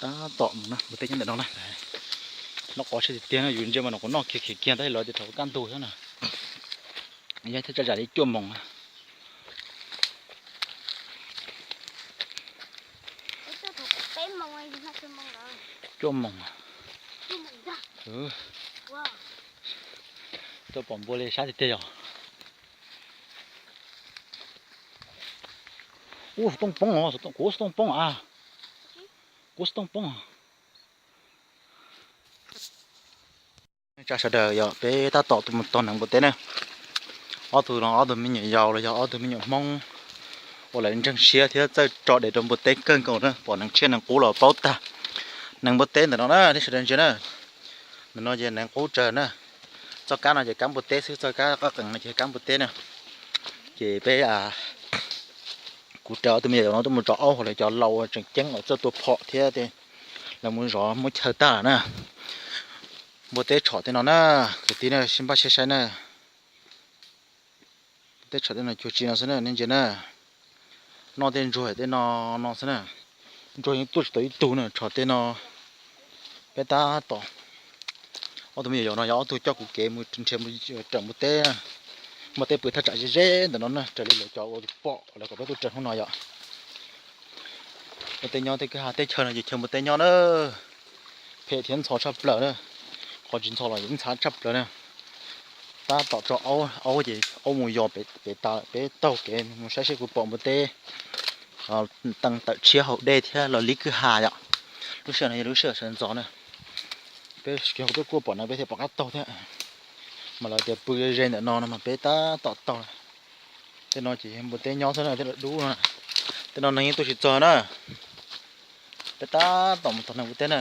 Tab tom mus na, npua teb nyob ntawm no na. Noj qos siab tiag tiag no, yus ntsia mas no kuv noj kiag khiav kiag tab sis lawv tias rau kaj ntug thiab na. Yog thiaj tsa zam li cuaj moos na. Cuaj moos. Tuaj pom npua li sab tiag tiag yog. Ub, xov tooj poob os, kuv xov tooj poob a. Kuv xov tooj poob. Tsa sawv daws yog peb tab tom tuaj mus tog neev npua teb na. Ob tug no ob tug me nyuam yaus los yog ob tug me nyuam Hmoob uas lawv ntseeg siab thiab txawj tso dev rau npua teb kawg nkaus na, pom neev tshiab neev qub los paub tag. Neev npua teb ntawm no na, nej sawv daws ntsia na. Ntawm no ces neev qub tsawg na. Txoj kab no ces kab npua teb xwb, txoj kab qab qees no ces kab npua teb na. Ces peb, kuv raws ob tug me nyuam yaus no tuaj mus tso aub, lawv cov laus tseem ceeb uas txawj tua phom thiab lawv mus zov muab chaw tag na. Npua teb tshom tej no na, kwv tij na, sib npaj siab saib na. Teb tshom tej no cuag tsi no xwb na, nej ntsia na. Noj tej ntsuag tej no no xwb na. Ntsuag yeej tuaj tsis tau ib tug na, tshom tej no. Peb tab tom, ob tug me nyuam yaus no yog ob tug coj kuv kev mus nrhiav raws npua teb. Npua teb pw thaj tsam ze ze ntawm no na, raws li lawv cov ua pom lawv kom peb tuaj raws hnub no yom. Npua teb nyob tej kwj ha teb chaw no ces chaw npua teb nyob na. Phem thiab ntxhov tshaj plaws na. Qhov tsis ntxhov los yeej ntxhab tshaj plaws na. Tab tom tso aub, aub ces aub mus yos pem tas, peb taug kev mus saib seb puas pom npua teb. Tees tawm tshiab haus dej thiab los li kwj ha yom. Lub sij hawm no yog lub sij hawm sawv ntxov na. Peb kuj pom neev peb thiaj pom qab taug thiab. Mas lawv tias pw ze ntawm no no mas peb tab tom taug. Tej no ces npua teb nyob xwb na, tej dub no. Tej no neeg yeej tuaj tsis txog na. Peb tab tom mus tog neev npua teb na.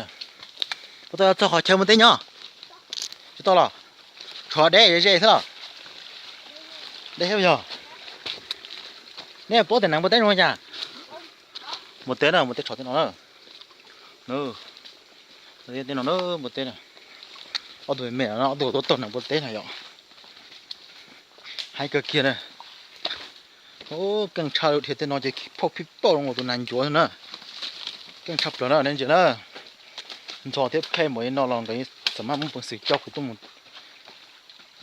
Puas tau txog qhov chaw npua teb nyob? Tsis tau los? Tshuav deb ze ze xwb los? Deb thiab yog? Neb paub tias neev npua teb zoo li cas? Npua teb na, npua teb tshom tej no na. Tej no na, npua teb na. Ob tug me me no ob tug tuaj tog neev npua teb na yom. Haib kawg kiag na. Keej tshaj lawm, dhia tej no ces phauj phij pauj zoo nkaus tus nas ncuav na. Keej tshaj plaws na, nej ntsia na. Ntxhov thiab phem npaum li no los nkawd txawm maj muaj peev xwm coj kuv tuaj mus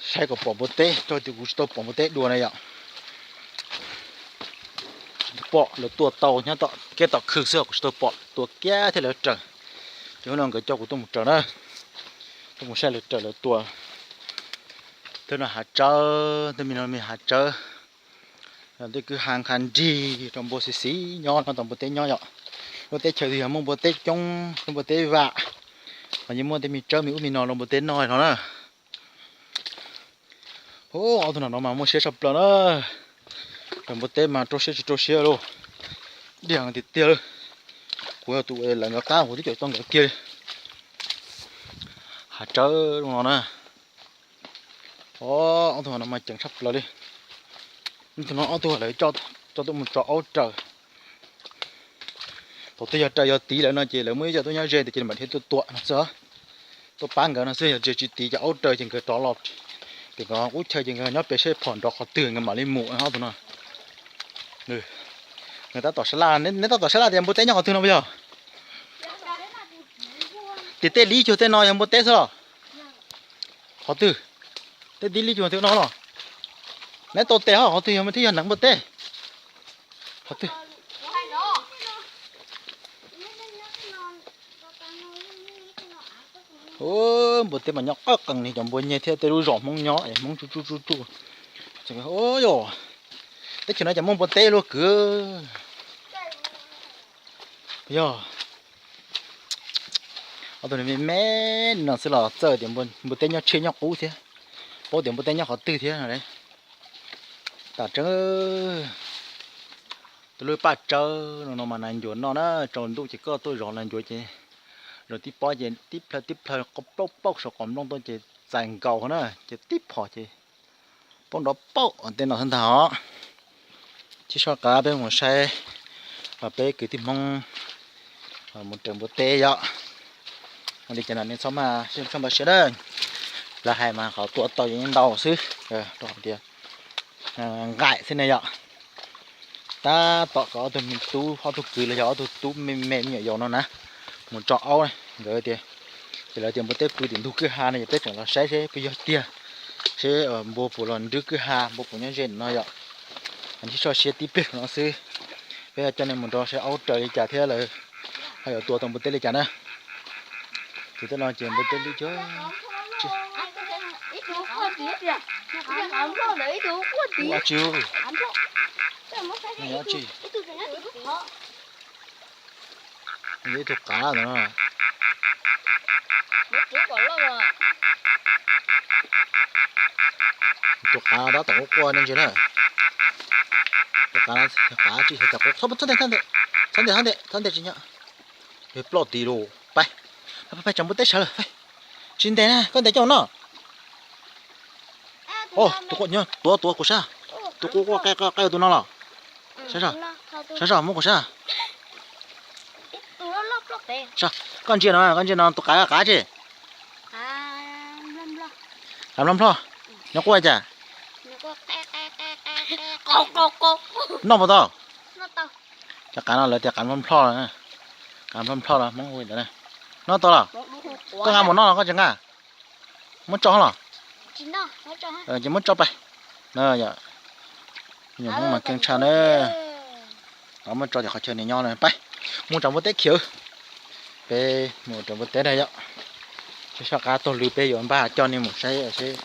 saib kom pom npua teb, coj tias kuv tsis tau pom npua teb dua na yom. Pom lawv tua tau nyob tom kiab tom khw xwb, kuv tsis tau pom tua kiag thiab lawv raws. Ces hnub no nkawd coj kuv tuaj mus raws na, tuaj mus saib lawv raws lawv tua. Tej no hav tsawb, tej me no me hav tsawb. Tej kwj ha nqha nrig rau npua xis xis nyob no, tau npua teb nyob yom. Lub teb chaws twg yog muaj npua teb coob, muaj npua teb vam, los yeej muaj tej me tsawb me ub me no rau npua teb noj no na. Ob tug no no mas muaj siab tshaj plaws na. Raws npua teb mas rau siab tsis rau siab lauj. Diag tiag tiag li. Kuv yog tus lawv nkawd qab kuv twb caum tau nkawd kiag li. Hav tsawb no na. Ob tug no mas ceev tshaj plaws li. Ob tug no ob tug lawv coj tuaj mus tso aub raws. Thaum twg yog raws yog tiv lawm no ces lawv muaj ib co tuaj nyob ze tias cia li mam dhia tuaj tua no xwb. Tuaj pab nkawd no xwb, yog tsis tiv cov aub raws ces nkawd rov los pem nkawd qub chaw ces nkawd nyob pem seb phom nrov qhov twg nkawd mam li mus ob tug no. Nws tab tom sab laj, neb tab tom sab laj tias npua teb nyob qhov twg no puas yog? Tim tej lib cuag tej no yog npua teb xwb los? Qhov twg? Tej tib lib cuag tej no los? Neb tau tes ho qhov twg yog thiaj yog neev npua teb? Qhov twg? Npua teb mas nyob qab qees li cov npua nyeg thiab tej lub zos Hmoob nyob es Hmoob tsuj tsuj tsuj tsuj. Yog, teb chaws no ces muaj npua teb luaj kwv. Yog, ob tug me me no xwb los txawj tias npua teb nyob tshiab nyob qub thiab, paub tias npua teb nyob qhov twg thiab no. Tas tseeb, tus lub paj tsawb no no mas nas ncuav noj na, tsaus ntuj ces koj tuaj zov nas ncuav ces, zaum tib pob ces tib plhaw tib plhaw qo plaub pauj saum qos nplooj tuaj ces txais nkaus na, ces tib phom ces poob nrov pauj tej no xwb ntag os. Chib soj qab peb mus saib, peb kwv tij Hmoob mus raws npua teb yom. Ua li cas no nej txhob maj sib npau siab na, lawv hais mas qhov tua tau yeej ntau xwb, rau qhov tias nqaim xwb ne yom. Tab tom kom ob tug me tub ob tug kwv los yog ob tug tub me me me nyuam yaus no na, mus tso aub ne, nkawd tias, ces lawv tias npua teb pw tim ntug kwj ha no, ces peb tseem los saib seb puas yog tiag, seb npua puas los nrwb kwj ha, npua puas nyob ze no yom. Ntsib soj siab tib pliag no xwb, peb coj nej mus nrog saib aub raws li cas thiab lawv ho yuav tua tau npua teb li cas na. Ces tej no ces npua teb li cog ib tug qav ntawd no. Tus qav tab tom quaj quaj ne ntsia na. Tus qav, qav tsis xav cas quaj, txhob ntes, txhob ntes, txhob ntes, tsis nyob. Ploj tid lawm, pais, pais, pais, tsam npua teb sawv lawm. Tsis ntes na, koj ntes coj no. Tus quaj, tuav, tuav kuv sab. Tus quaj quaj qe qe tus no los. Sab zog, muab kuv sab. Koj ntsia no, koj ntsia no tus qav qav tsi. Qav nplog nplog. Nyob quaj cas? Noj puas tau? Cov qav no lawv tias qav nplog nplog, qav nplog nplog los Hmoob hu ntawd. Noj tau los? Koj nqa mus noj los koj tsis nqa? Muab tso los? Ces muab tso pais. Nyuam Hmoob mas keej tshaj na. Muab tso ces qhov chaw nws nyob na. Pais mus tsam npua teb khiav. Peb mus raws npua teb na yom. Seb soj qab taug lw peb yuav npaj coj nej mus saib seb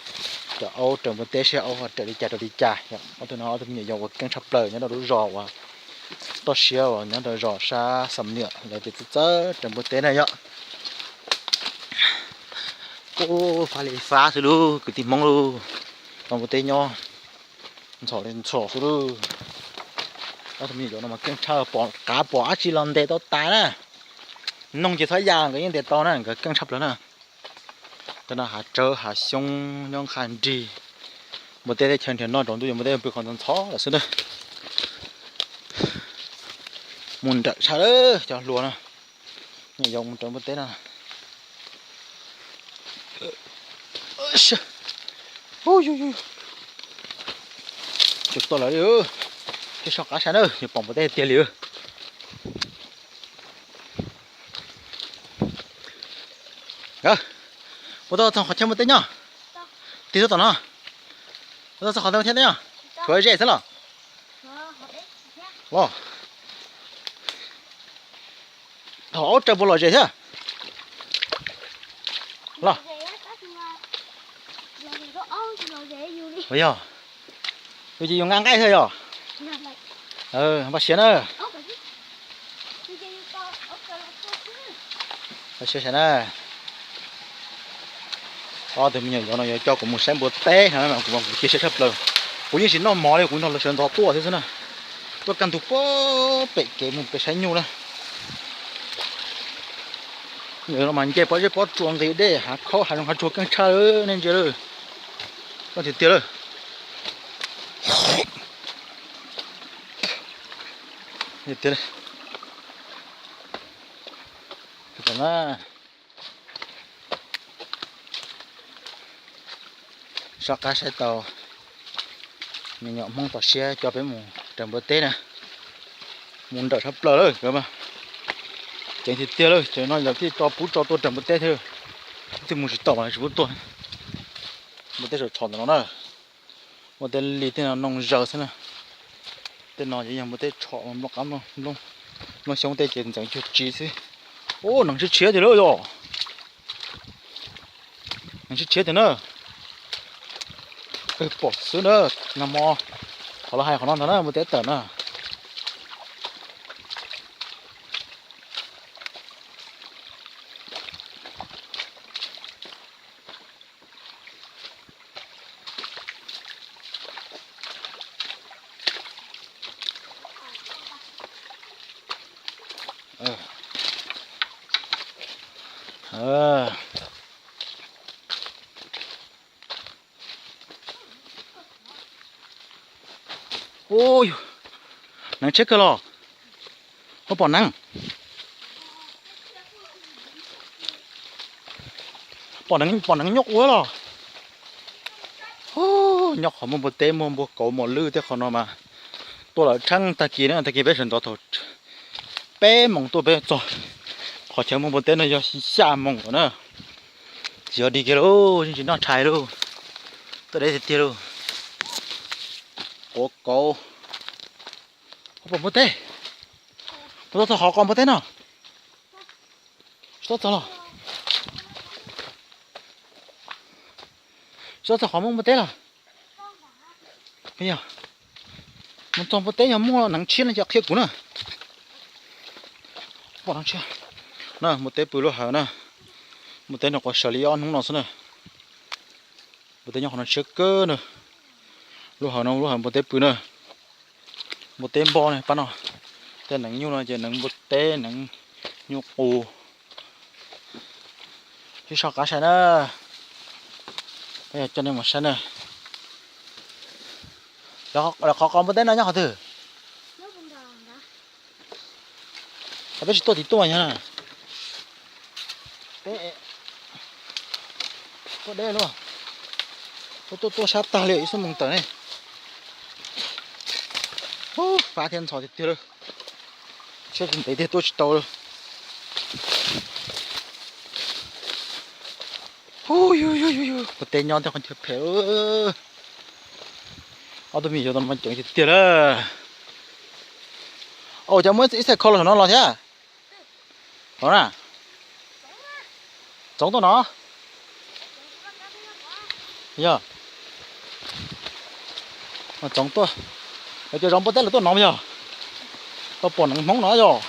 cov aub raws npua teb seb aub ho raws li cas raws li cas yom. Ob tug no ob tug me nyuam yaus uas keej tshaj plaws nyob rau lub zos uas toj siab uas nyob rau zos sab Xam Niam lawv tias txawj txawj raws npua teb na yom. Ub, fab li fab xwb lauj kwv tij Hmoob lauj. Tau npua teb nyob ntxhov li ntxhov xwb lauj. Ob tug me nyuam yaus no mas keej tshaj, pom qav pom dab tsi los ntes tau tas na. Noog ces txhob ya nkawd yeej ntes tau na, nkawd keej tshaj plaws na. Tej no hav tsawb hav xyoob nyob nqha nrig. Npua teb teb chaws nrhiav noj tsaus ntuj ces npua teb pw qhov ntxhov ntxhov lawm xwb na. Mus nrawm tshaj lawm cov hluas no. Nyuam yaus mus raws npua teb no. Hu, hu, hu. Tsis tuaj lawm li, thiaj soj qab sai na, yuav pom npua teb tiag li. Nkawd puas tau txog qhov chaw npua teb nyob? Tig tuaj tom no. Puas tau txog qhov chaw npua teb nyob? Tshuav ze xwb los? Los. Thaum aub raws puas lom zem thiab? Los. Ua yog, yus ces yus nqa nqaij xwb yog. Npaj siav na. Npaj siav na. Ob tug me nyuam yaus no yuav coj kuv mus saib npua teb no mas kuv mas kuv cia siab tshaj plaws. Kuv yeej tsis noj mov li, kuv nrog lawv sawv ntxov tuaj thiab xwb na. Tuaj kaj ntug puag pem kev mus pem saib nyuj na. Yog no mas nce pob zeb pob tsuas nqis dej hav khaub hav zoov hav tsuag keej tshaj nej ntsia lawm. Koj tiag tiag lawm. Soj qab saib tau me nyuam Hmoob toj siab coj peb mus raws npua teb na. Mus nrawm tshaj plaws lawm, ceev tiag tiag lawm, ces no yog thiaj tso pub tso tuaj raws npua teb thiab. Twb mus tsis tau mas tsis pub tuaj. Npua teb tshom tshom ntawm no na. Npua teb li tej no noog zaws xwb na. Tej no ces yog npua teb tshom nplooj qab nplooj xyoob tej ces ntxeev cuag tsi xwb. Ub, neeg tshiab tshiab tiag lawm yog. Neeg tshiab tshiab tiag na. Pom xwb na, nag hmo qhov lawv hais qhov no ntag na, npua teb tawm na. Ub, neeg tshiab kawg los. Ub, pom neeg. Pom neeg, pom neeg nyob ua los. Ub, nyob qhov muaj npua teb muaj npua kauv mos lwj tej qhov no mas tuaj lawm tsheej tag kis na, tag kis peb sawv ntxov thaum peb moos tuaj peb txog Qhov chaw muaj npua teb no yog xya moos lawm na. Tsis yog dig kiag lauj, yeej tsis noj tshais lauj. Tuaj deb tiag tiag lauj. Quav kauv. Qhov pom npua teb. Mus txog qhov qos npua teb no. Tsis tau txog los? Tsis tau txog qhov muaj npua teb los? Yog mus txog npua teb yog muaj neev tshiab no ces qhia kuv na. Pom neev tshiab na, npua teb pw lub hawm na. Npua teb no quav sawv li ob hnub no xwb na. Npua teb nyob qhov no tshiab kawg na. Lub hawm no lub hawm npua teb pw na. Npua teb npog na pab no. Tej neev nyuj no ces neev npua teb, neev nyuj qus. Sib sau qav sai na. Peb yog coj nej mus saib na. Lawv qhov qos npua teb no nyob qhov twg? Qhov peb tsis tuaj tim tuaj yog na. Peb tuaj deb luaj. Tuaj tuaj tuaj sab tag li ib xuab moos tawm ne. Ub, fab thiab ntxhov tiag tiag lawm. Siab tsis ntev tiag tuaj tsis tau lawm. Ub, yus yus yus yus, npua teb nyob tej qhov chaw phem. Ob tug me nyuam yaus no mas ceev tiag tiag lawm. Au, cas muaj ib txhais kho los saum no los thiab. Los na. Txoov tuaj no. Yog. Txoov tuaj. Lawv cov zov npua teb lawv tuaj no yog. Tau pom neev hmoob no yog.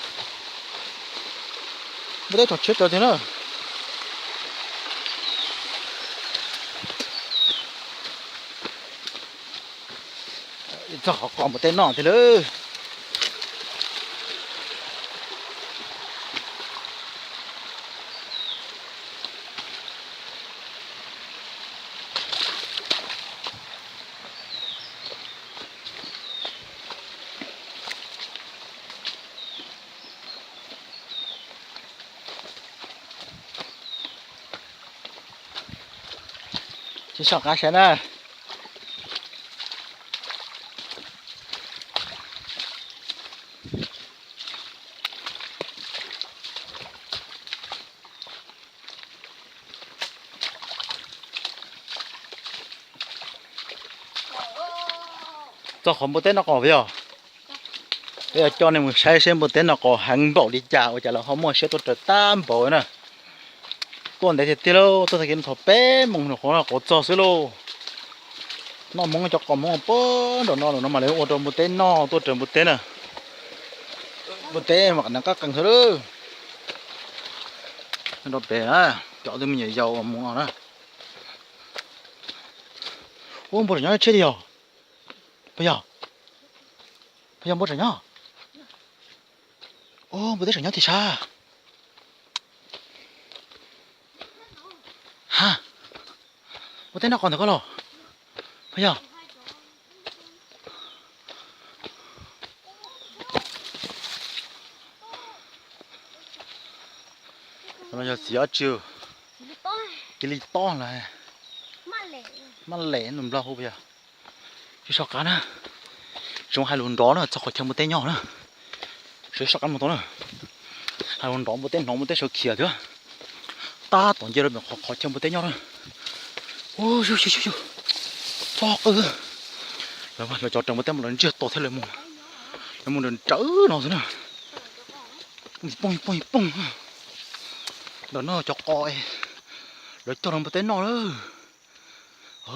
Npua teb tsom tshiab tsawv tiag na. Txog qhov qos npua teb noj tiag lawm. Tsis soj qab saib na. Txog qhov npua teb noj qos yog. Peb yuav coj nej mus saib seb npua teb noj qos heev npaum li cas ua cas lawv ho muaj siab tuaj raws tab npaum na. Tuaj ntev tiag tiag lauj, tuaj tag kis no thaum peb moos nyuam qhuav qhuav txog xwb lauj. Noj hmoob cov qos hmoob puag nraum no, nraum no mas lawv ua rau npua teb noj tuaj raws npua teb na. Npua teb mas qab qees xwb lauj. Nyob rau pem na, cov tub me nyuam yaus mus no na. Ub, npua tseem nyob tshiab li yog. Puas yog? Puas yog npua tseem nyob? Ub, npua teb tseem nyob tim sab. Ha, npua teb noj qos ntawm ko los? Puas yog? No yog txiv ob tsi, cia li tob lawm. Maj lem nws nplog hu puas yog? Tsis soj qab na. Tsis zoo hais lus nrov na, txog qhov chaw npua teb nyob na. Sawv soj qab mus tau na. Hais lus nrov npua teb hnov npua teb sawv khiav thiab. Tab tom nce rau qhov chaw npua teb nyob na. Ub, yus yus yus yus, txog qw. Lawv cov raws npua teb mas lawv ntsiag to thiab lawv mus, lawv mus nrawm nrawm no xwb na. Pooj pooj pooj. Ntawm no cov qos lawv cog rau npua teb noj lawm. Cov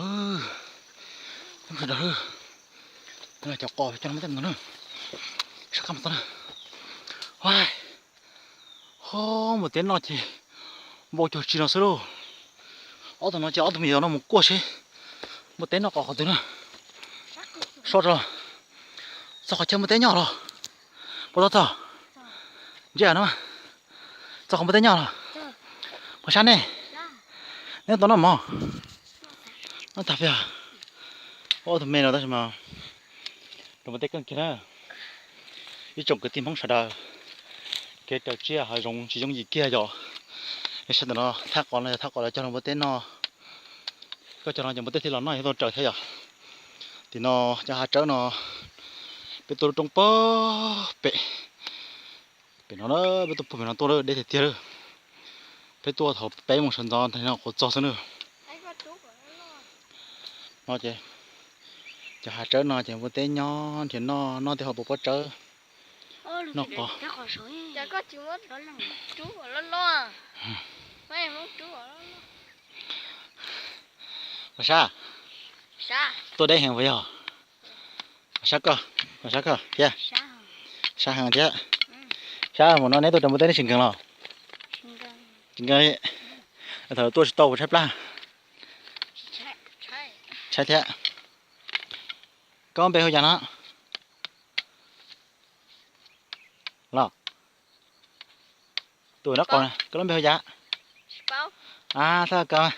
qos cog rau npua teb no na. Soj qab mus tau na. Ho, npua teb noj ces npau cog tsi no xwb lauj. Ob tug no ces ob tug me nyuam no mus kuaj seb npua teb noj qos qhov twg na. Soj tso, txog qhov chaw npua teb nyob los? Puas tau txog? Ntsia no, txog qhov npua teb nyob los? Puas sab nej? Neb tau noj mov? Noj tag peb. Ob tug me no tab sis mas rau npua teb keej kiag na. Ib tsoom kwv tij Hmoob sawv daws, kev raws tsiaj hav zoov tsis yooj yim kiag yom. Nej saib ntawm no thaj qos no yog thaj qos lawv cog rau npua teb noj. Koj cog no ces npua teb thiaj los noj thiab tuaj raws thiab yom. Tim no cov hav tsawb no, peb tuaj lub roob puag pem, Pem no na, peb tuaj pug pem no tuaj lawm, deb tiag tiag lawm. Peb tuaj thaum peb moos sawv ntxov tag no quav txog xwb na. No ces cov hav tsawb no ces npua teb nyob nrhiav noj, noj tej hauv paus pob tsawb, noj qos. Pom sab, tuaj deb heev puas yog? Pom sab koj, pom sab koj thiab. Sab heev thiab. Sab mus no neb tuaj rau npua teb neb tsis nkees los? Tsis nkees li. Thaum tuaj tsis tau puas tshaib plab? Tshaib thiab. Koj lub npe hu cas no? Los, tus nraub qaum, koj lub npe hu cas? A, Thaj Kaw.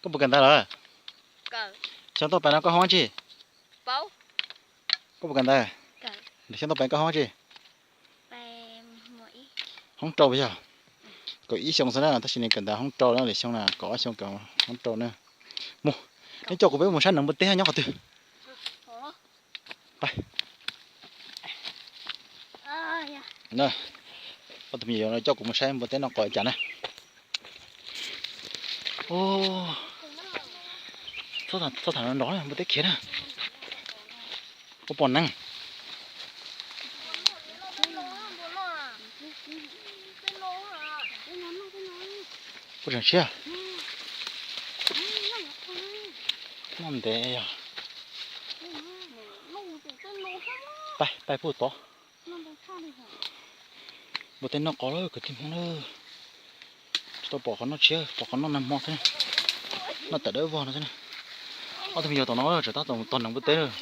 Koj puas kawm ntawv lawm? Xyoo tuaj pem no koj hoob tsi? Koj puas kawm ntawv? Xyoo tuaj pem koj hoob tsi? Hoob rau puas yog? Kaum ib xyoo xwb na, tab sis nws kawm ntawv hoob rau na, lwm xyoo na kaum ob xyoo kawm hoob rau na. Mus, neb coj kuv peb mus saib neev npua teb nyob qhov twg. Ob tug me nyuam coj kuv mus saib npua teb noj qos li cas na. Txhob tham nrov nrov, npua teb khiav na. Kuv pom neev. Kuv tseem siab. Noj ntev yog. Pais, pais puag tod. Npua teb noj qos lawm kwv tij Hmoob na. Tsis tau pom qhov noj tshiab, pom qhov noj nag hmo xwb. Noj tawm dawb vog no xwb na. Ob tug me nyuam tom no tseem tab tom tog neev npua teb lawm.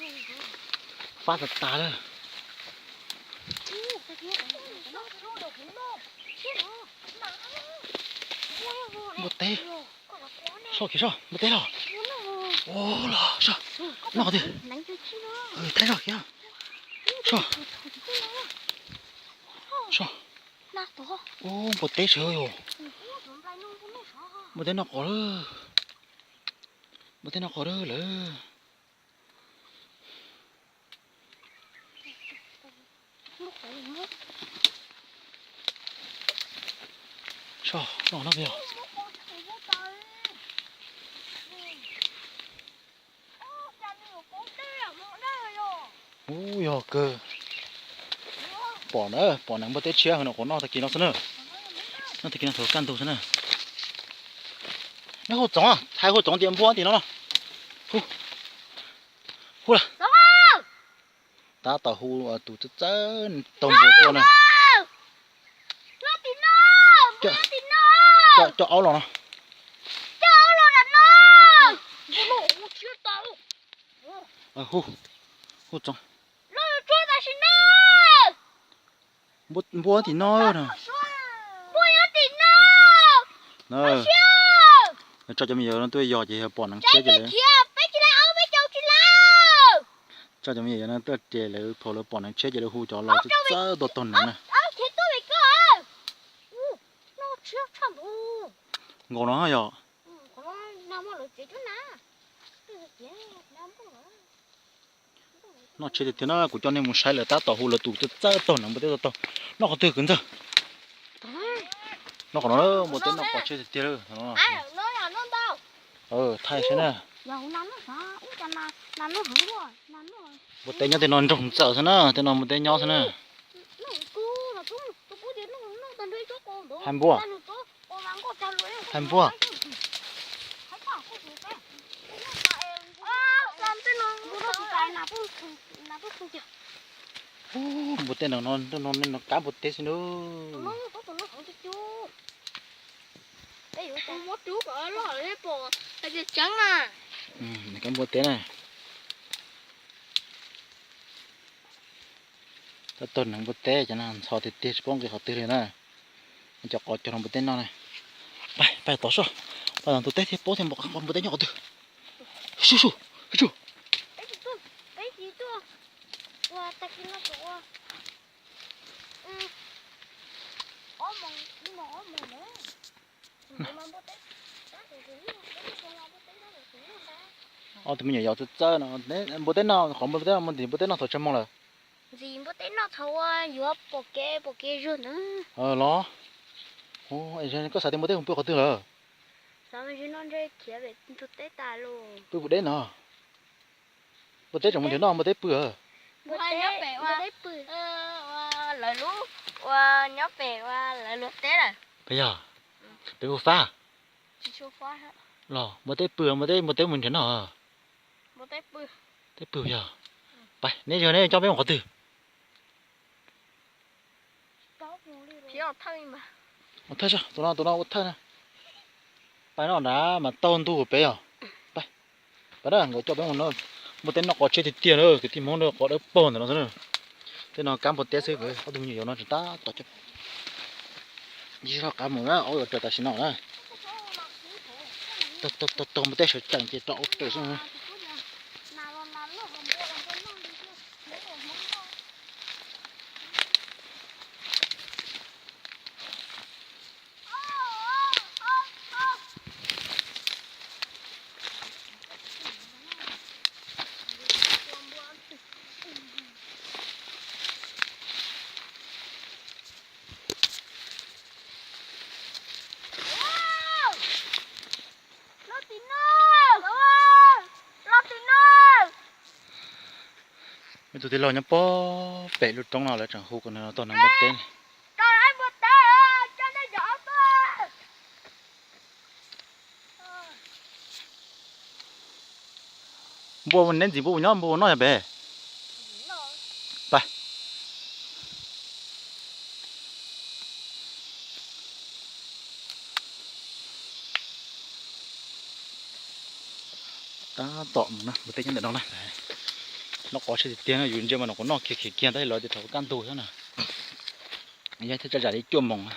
Fab tas tas lawm. Npua teb. Soj kiag soj, npua teb los. Ua los soj. Noj qhov twg? Thaij soj kiag. Soj. Soj. Ua npua teb sawv yom. Npua teb noj qos lawm. Npua teb noj qos lawm. Soj, noj no yog. Ub, yog kawg. Pom na, pom neev npua teb tshiab no, quav noj tag kis no xwb na. Noj tag kis no thaum kaj ntug xwb na. Neb hu Txoov, hais hu Txoov tias npua tim no no. Hu, hu lawm. Tab tom hu tus txawj txawj taug npua tuaj na. Coj aub los no. Hu, hu Txoov. Npua tim no na. Tso cov me nyuam no tuaj yos ces yog pom neev tshiab ces lawv, tso cov me nyuam no tuaj ces lawv thaum lawv pom neev tshiab ces lawv hu cov los txawj txawj tuaj taug neev na. Nkaus no yog. Noj tshiab tiag tiag na, kuv coj nej mus saib lawv tab tom hu lawv tus txawj txawj taug neev npua teb tau taug. Noj qhov twg kwv ntxawg? Noj qhov no, npua teb noj qos tshiab tiag tiag. Thaij saib na. Npua teb nyob tej no nroog ntxawm xwb na, tej no npua teb nyob xwb na. Hais npua, hais npua. Ub, npua teb no, no, no, no kab npua teb xwb na. Kab npua teb na. Tau taug neev npua teb cov no ntxhov tiag tiag, tsis paub nqis qhov twg li na. Cov qos cog rau npua teb noj na. Pais, pais tod soj, pais ntug teb thiab paub thiab npua teb nyob qhov twg. Sub, sub, sub. Ob tug me nyuam yaus txawj txawj no, npua teb no, qhov npua teb no mus tim npua teb no thaum tsawg moos lawm? Ntxim npua teb noj txhob ua yuav pom kev pom kev zuag ntawd. Los, koj xav tias npua teb mus pw qhov twg lawm? Xav mas no ntshe khiav ntug teb tas los. Pw puas deb no? Npua teb tseem mus nrhiav noj npua teb pw. Npua teb pw. Lawv lub ua nyob pem ua lawv luag teb lawm. Peb yog, peb hu fab. Los npua teb pw, npua teb, npua teb mus nrhiav noj. Teb pw yog. Pais, neb yog neb coj peb mus qhov twg? Ua thawj, tus no tus no ua thawj na. Pais no nrad mas tau ntu peb os. Pais, pais na, nkawd coj peb mus no. Npua teb noj qos tsheb tiag tiag na, kwv tij Hmoob, qos dawb paug ntawm no xwb na. Tej no kab npua teb xwb, ob tug me nyuam yaus no tseem tab tom coj. Ib zog qab mus na, ob tug raws tam sim no na. Taug taug npua teb sawv tsees ces rau ub raws xwb. Ib tug tij laug nyob pem lub roob no lawv tseem hu kom nws tau npua teb. Npua neb ntxim npua nyob npua noj yog pem. Pais. Tab tom mus na, npua teb nyob ntawm no na. Noj qos tsheb tiag tiag no, yus ntsia mas nws qhuav noj kiag kiag kiag tab sis lawv tias thaum kaj ntug xwb na. Yog thiaj tsam li cuaj moos.